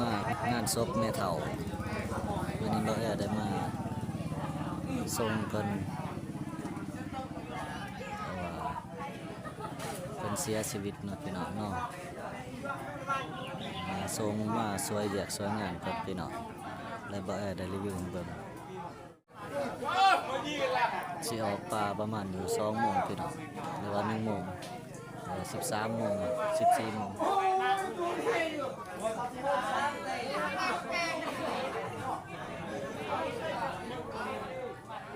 ມາງານສົບແມ່ເຖົ້າ ມື້ນີ້ບ່າວແອໄດ້ມາສົ່ງເພິ່ນ ເພາະວ່າເພິ່ນເສຍຊີວິດເນາະ ພີ່ນ້ອງເນາະ. ມາສົ່ງ ມາຊ່ວຍວຽກຊ່ວຍງານກັບພີ່ນ້ອງ ແລະ ບ່າວແອໄດ້ຣີວິວໃຫ້ເບິ່ງ. ຊິອອກປ່າປະມານຢູ່ສອງໂມງພີ່ນ້ອງ ຫຼືວ່າໜຶ່ງໂມງ ເອີ ສິບສາມໂມງ ສິບສີ່ໂມງ.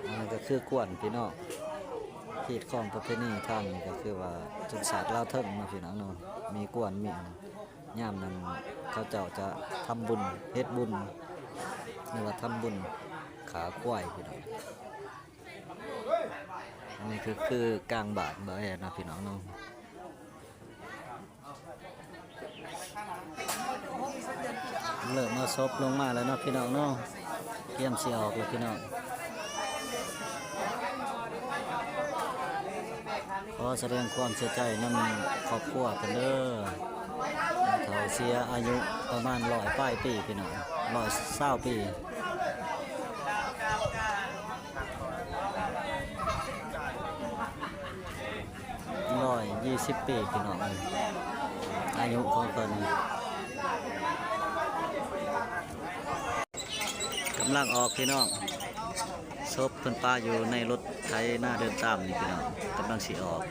ອັນນັ້ນກໍຄືກວນພີ່ນ້ອງ ຮີດຄອງປະເພນີທາງນີ້ກໍຄືວ່າຊົນຊາດລາວເທິງເນາະ ພີ່ນ້ອງເນາະ ມີກວນມີອັນນັ້ນ. ຍາມນັ້ນເຂົາເຈົ້າຈະທຳບຸນ ເຮັດບຸນ ຫຼືວ່າທຳບຸນຂ້າຄວາຍພີ່ນ້ອງ. ອັນນີ້ຄື ຄືກາງບ້ານບ່າວແອເນາະ ພີ່ນ້ອງເນາະ. ເລີ່ມເອົາສົບລົງມາແລ້ວເນາະ ພີ່ນ້ອງເນາະ. ກຽມຊິອອກແລ້ວພີ່ນ້ອງ. ຂໍສະແດງຄວາມເສຍໃຈນຳຄອບຄົວເພິ່ນເດີ. ເຖົ້າເສຍອາຍຸປະມານຮ້ອຍປາຍປີພີ່ນ້ອງ ຮ້ອຍຊາວປີ ຮ້ອຍຊາວປີພີ່ນ້ອງເອີຍ ອາຍຸຂອງເພິ່ນ. ກຳລັງອອກພີ່ນ້ອງ ສົບເພິ່ນປະຢູ່ໃນລົດໄຖນາເດີນຕາມນີ້ພີ່ນ້ອງ ກຳລັງຊິອອກ.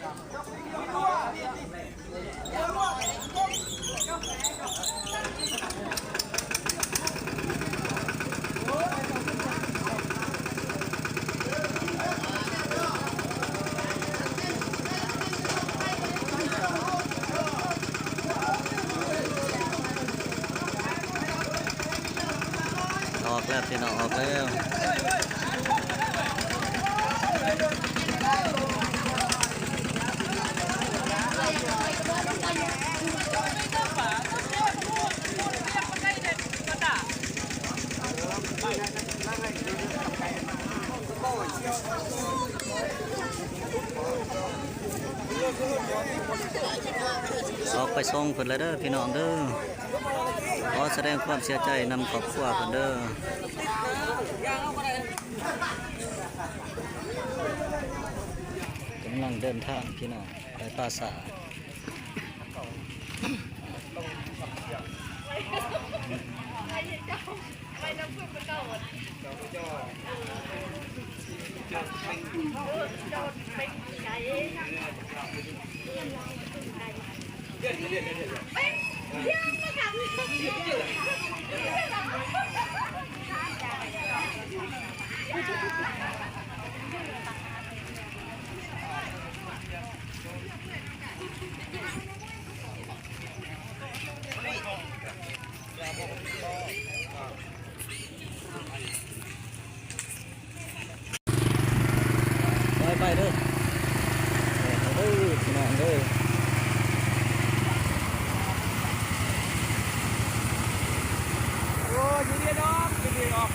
ອອກແລ້ວພີ່ນ້ອງ ອອກແລ້ວ. ອອກໄປສົ່ງເພິ່ນແລ້ວເດີພີ່ນ້ອງເດີ. ຂໍສະແດງຄວາມເສຍໃຈນຳຄອບຄົວເພິ່ນເດີ. ກຳລັງເດີນທາງພີ່ນ້ອງ ໄປປາສາດ. ໄປ ໄປເດີ ໄປເດີພີ່ນ້ອງເດີ. ໂອ້ຍ ຢູ່ດີດອກ ຢູ່ດີດອກ.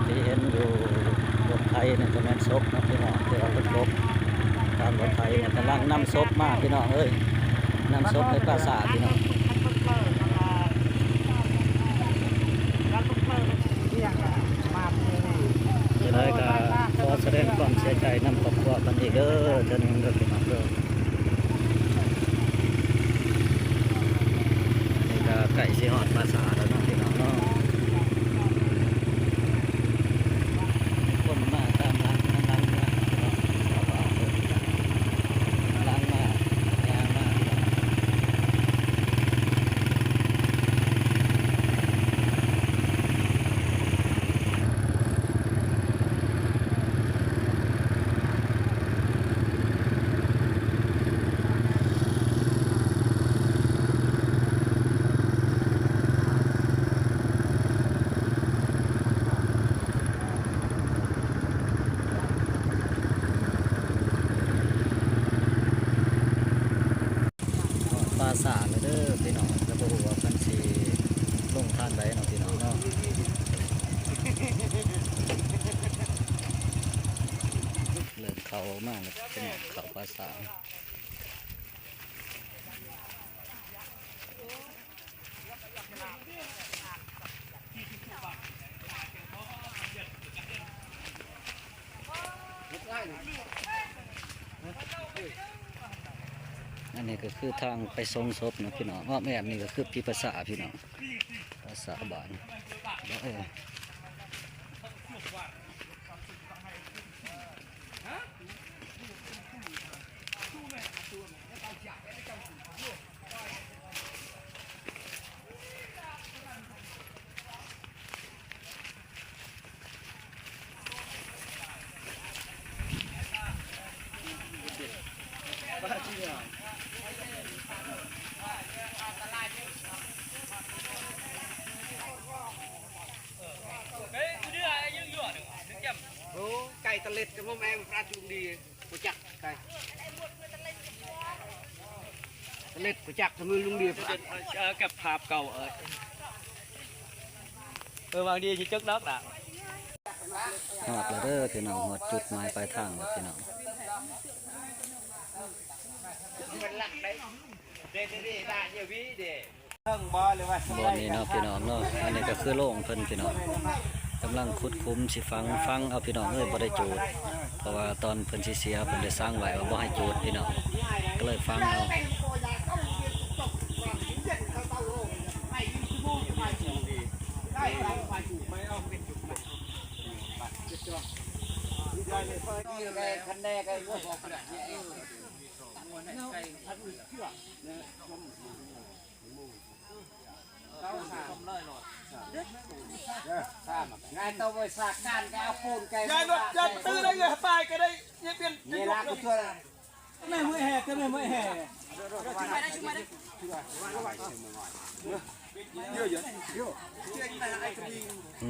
ທີ່ເຫັນຢູ່ລົດໄຖນັ້ນກໍແມ່ນສົບເນາະພີ່ນ້ອງ ທີ່ເອົາລົດບົກຕາມລົດໄຖນີ້ກຳລັງນຳສົບມາພີ່ນ້ອງເອີຍ ນຳສົບໄປປາສາດພີ່ນ້ອງ. ຈັ່ງໃດກໍຂໍສະແດງຄວາມເສຍໃຈນຳຄອບຄົວເພິ່ນອີກເດີ ເທື່ອໜຶ່ງເດີພີ່ນ້ອງເດີ. ນີ້ກໍໃກ້ຊິຮອດປາສາດແລ້ວເນາະພີ່ນ້ອງເນາະ. ສາແລ້ວເດີພີ່ນ້ອງ ແລ້ວບໍ່ຮູ້ວ່າເພິ່ນຊິລົງທາງໃດເນາະພີ່ນ້ອງເນາະ. ເລີ່ມເຂົ້າມາແລ້ວພີ່ນ້ອງ ເຂົ້າພາສາ. ອັນນີ້ກໍຄືທາງໄປສົງສົບເນາະພີ່ນ້ອງ. ອ້ອມແອ້ມນີ້ກໍຄືຜີພາສາພີ່ນ້ອງ ພາສາບ້ານ. ເອີ. ໂອ້ ໄກ່ຕະເລັດກະໝໍ້ແອງປາດລຸງດີ ບໍ່ຈັກໄກ່ຕະເລັດ ບໍ່ຈັກ ທຳມືລຸງດີ ເອີ ກັບພາບເກົ່າ ເອີ ເອີ ຫວັງດີຊິຈົກດອກລະ. ຮອດແລ້ວເດີພີ່ນ້ອງ ຮອດຈຸດໝາຍປາຍທາງແລ້ວພີ່ນ້ອງ. ເທິງບໍ່ ຫຼືວ່າ ບ່ອນນີ້ເນາະພີ່ນ້ອງເນາະ. ອັນນີ້ກໍຄືໂລງເພິ່ນພີ່ນ້ອງ ກຳລັງຂຸດຂຸມຊິຝັງ ຝັງເອົາພີ່ນ້ອງເອີຍ ບໍ່ໄດ້ຈູດ ເພາະວ່າຕອນເພິ່ນຊິເສຍ ເພິ່ນໄດ້ສັ່ງໄວ້ວ່າບໍ່ໃຫ້ຈູດພີ່ນ້ອງ ກໍເລີຍຝັງເອົາ.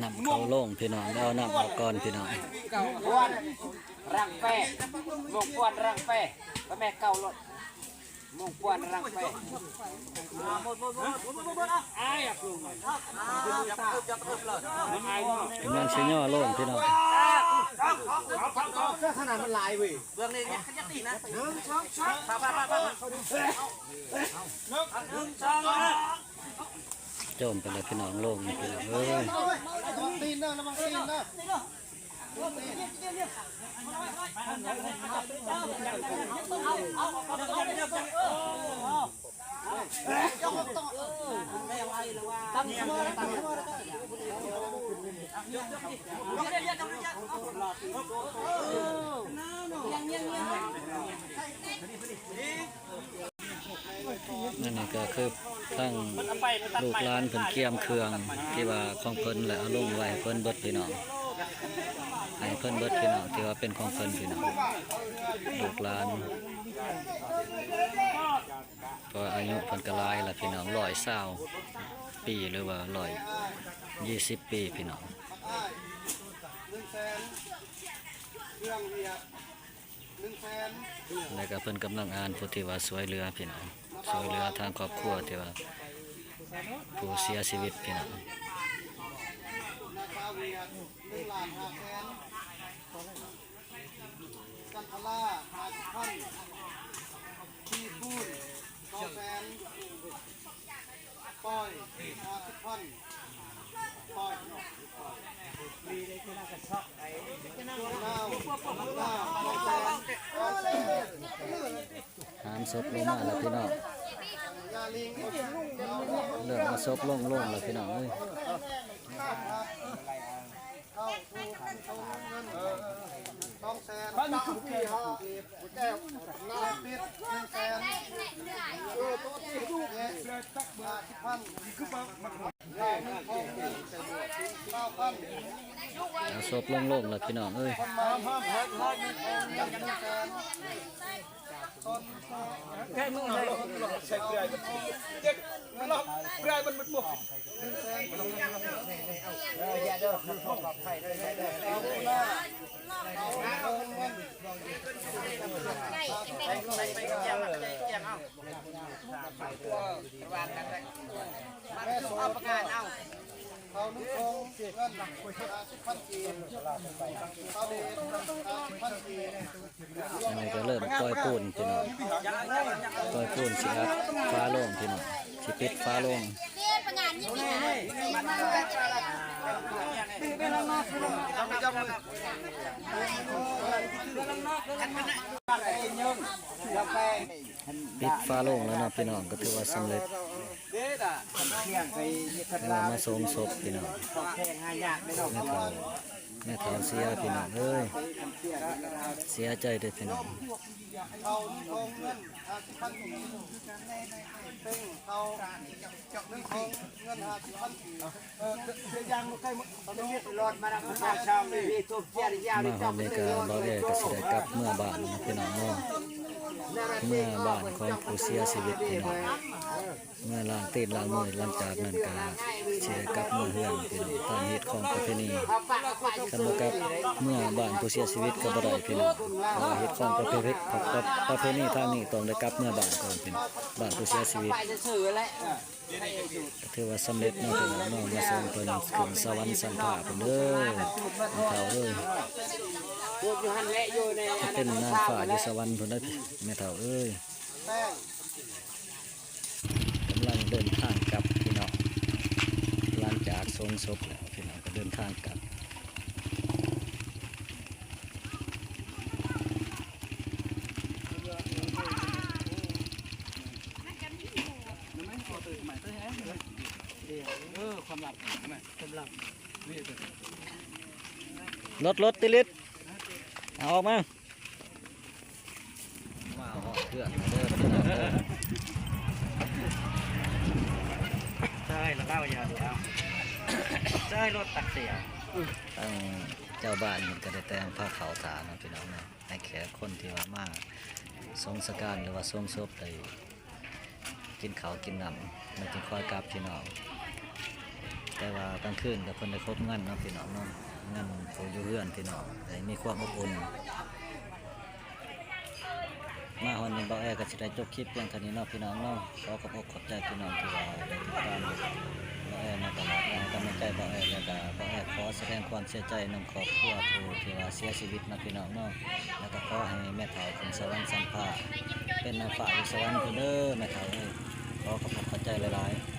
ນຳເຂົ້າໂລງພີ່ນ້ອງ ເອົານຳອອກກ່ອນພີ່ນ້ອງ. ກວນ ຣັງແປ ມົງກວນ ຣັງແປ ແມ່ເກົ່າໂລດ. ມົງກວນ ຣັງແປ ກຳລັງຊິຍໍໂລງພີ່ນ້ອງ. ຂະໜາດມັນຫຼາຍເວີຍ ເບື້ອງນີ້ຍັກ ຍັກຕີນະ ໜຶ່ງ ສອງ ສາມ ໄປ ໄປ ໄປ ໜຶ່ງ ສອງ ໜຶ່ງ ສອງ ໜຶ່ງ ໂຈມໄປແລ້ວພີ່ນ້ອງ ໂລງນີ້ພີ່ນ້ອງເອີຍ. ລະວັງຕີນເດີ ລະວັງຕີນເດີ. ອັນນີ້ກໍຄືທາງລູກຫຼານເພິ່ນກຽມເຄື່ອງທີ່ວ່າຂອງເພິ່ນ ແລະເອົາລົງໄວ້ໃຫ້ເພິ່ນເບິດພີ່ນ້ອງ ໃຫ້ເພິ່ນເບິດພີ່ນ້ອງ ທີ່ວ່າເປັນຂອງເພິ່ນພີ່ນ້ອງ ລູກຫຼານ. ເພາະວ່າອາຍຸເພິ່ນກໍຫຼາຍລະພີ່ນ້ອງ ຮ້ອຍຊາວປີ ຫຼືວ່າຮ້ອຍຊາວປີພີ່ນ້ອງ. ແລ້ວກໍເພິ່ນກຳລັງອ່ານຜູ້ທີ່ວ່າຊ່ວຍເຫຼືອພີ່ນ້ອງ ຊ່ວຍເຫຼືອທາງຄອບຄົວທີ່ວ່າຜູ້ເສຍຊີວິດພີ່ນ້ອງ. ຈັນທະລາ ຫ້າສິບພັນ ທີ່ປູນ ສອງແສນ ປອຍ ຫ້າສິບພັນ ປອຍ ປອຍ ລາວ ລາວ ສອງແສນ ສອງແສນ. ຫາມສົບລົງມາແລ້ວພີ່ນ້ອງ ເລີ່ມເອົາສົບລົງ ລົງແລ້ວພີ່ນ້ອງເອີຍ. ເຂົ້າສູ່ການສົ່ງເງິນ ສອງແສນ ພັນ ແກ້ວ ໜ້າປິດ ໜຶ່ງແສນ ເອີ ໂຕທີ່ລູກ ແລະ ຫ້າສິບພັນ ແລະ ໜຶ່ງພັນ ຊາວພັນ. ເອົາສົບລົງໆ ແລ້ວພີ່ນ້ອງເອີຍ. ແກ້ມືໃສ່ເກືອ ເຈັບ ມັນລອກເກືອ ມັນໝົດ. ເອີ ຢ່າເດີ ຂອບໃຈເດີ ຢ່າເດີ. ໄປ ໄປ ໄປ ໄປ ໄປ ໄປ ໄປ ໄປ ໄປ ໄປ. ໄປ ໄປ ໄປ ໄປ ໄປ ໄປ ໄປ. ໄປ ໄປ ໄປ ໄປ ໄປ ໄປ. ໄປ ໄປ ໄປ ໄປ ໄປ ໄປ. ແມ່ສົມ ເອົາປະກາດເອົາ ເອົາໜຶ່ງຖົງເງິນຫ້າສິບພັນກີບ ເອົາເດດຫ້າສິບພັນກີບ. ອັນນີ້ກໍເລີ່ມກ່ອຍປູນພີ່ນ້ອງ ກ່ອຍປູນ ຊິອັດຝາໂລງພີ່ນ້ອງ ຊິປິດຝາໂລງ. ປິດຝາໂລງແລ້ວເນາະພີ່ນ້ອງ ກໍຖືວ່າສຳເລັດ. ແລ້ວມາສົ່ງສົບພີ່ນ້ອງ ແມ່ເຖົ້າ ແມ່ເຖົ້າເສຍພີ່ນ້ອງເອີຍ ເສຍໃຈເດີ້ພີ່ນ້ອງ. ມາຮອດນີ້ກໍ ບ່າວແອກໍຊິໄດ້ກັບເມືອບ້ານເນາະພີ່ນ້ອງເນາະ ເມືອບ້ານຂອງຜູ້ເສຍຊີວິດພີ່ນ້ອງ ເມືອລ້າງຕີນລ້າງມື. ຫຼັງຈາກນັ້ນກໍຊິໄດ້ກັບເມືອເຮືອນພີ່ນ້ອງ ຕາມຮີດຄອງປະເພນີ ຄັນບໍ່ກັບເມືອບ້ານຜູ້ເສຍຊີວິດກໍບໍ່ໄດ້ພີ່ນ້ອງ ເພາະວ່າຮີດຄອງປະເພ ປະ ປະເພນີທາງນີ້ຕ້ອງໄດ້ກັບເມືອບ້ານກ່ອນພີ່ນ້ອງ ບ້ານຜູ້ເສຍຊີວິດ. ກໍຖືວ່າສຳເລັດເນາະພີ່ນ້ອງເນາະ ມາສົ່ງເພິ່ນຂຶ້ນສະຫວັນຊັ້ນຟ້າພຸ້ນເດີ ແມ່ເຖົ້າເອີຍ ເປັນນາງຟ້າຢູ່ສະຫວັນພຸ້ນເດີ ແມ່ເຖົ້າເອີຍ. ກຳລັງເດີນທາງກັບພີ່ນ້ອງ ຫຼັງຈາກສົ່ງສົບແລ້ວພີ່ນ້ອງກໍເດີນທາງກັບ. ລົດ ລົດ ຕິລິດ ເອົາອອກມາ. ມາຮອດເຮືອນເດີພີ່ນ້ອງເດີ ເຊີຍລະເລົ່າຢ່າງດຽວ ເຊີຍລົດຕັກເສຍ. ທາງເຈົ້າບ້ານເພິ່ນກໍໄດ້ແຕ່ງພາເຂົ້າຖ້າເນາະພີ່ນ້ອງເນາະ ໃຫ້ແຂກຄົນທີ່ວ່າມາສົງສະການ ຫຼືວ່າສົງສົບໄດ້ ກິນເຂົ້າກິນນ້ຳ ແລ້ວຈຶ່ງຄ່ອຍກັບພີ່ນ້ອງ. ແຕ່ວ່າກາງຄືນກໍເພິ່ນໄດ້ຄົບງັນເນາະພີ່ນ້ອງເນາະ ງັນຜູ້ຢູ່ເຮືອນພີ່ນ້ອງ ໃຫ້ມີຄວາມອົບອຸ່ນ. ມາຮອດນີ້ ບ່າວແອກໍຊິໄດ້ຈົບຄລິບພຽງເທົ່ານີ້ເນາະພີ່ນ້ອງເນາະ. ຂໍຂອບອົກຂອບໃຈພີ່ນ້ອງທີ່ວ່າໄດ້ຕິດຕາມບ່າວແອມາຕະຫຼອດ ໃຫ້ກຳລັງໃຈບ່າວແອ ແລ້ວກໍບ່າວແອຂໍສະແດງຄວາມເສຍໃຈນຳຄອບຄົວຜູ້ທີ່ວ່າເສຍຊີວິດເນາະພີ່ນ້ອງເນາະ. ແລ້ວກໍຂໍໃຫ້ແມ່ເຖົ້າຂຶ້ນສະຫວັນຊັ້ນຟ້າ ເປັນນາງຟ້າຢູ່ສະຫວັນພຸ້ນເດີແມ່ເຖົ້າເອີຍ. ຂໍຂອບອົກຂອບໃຈຫຼາຍໆ.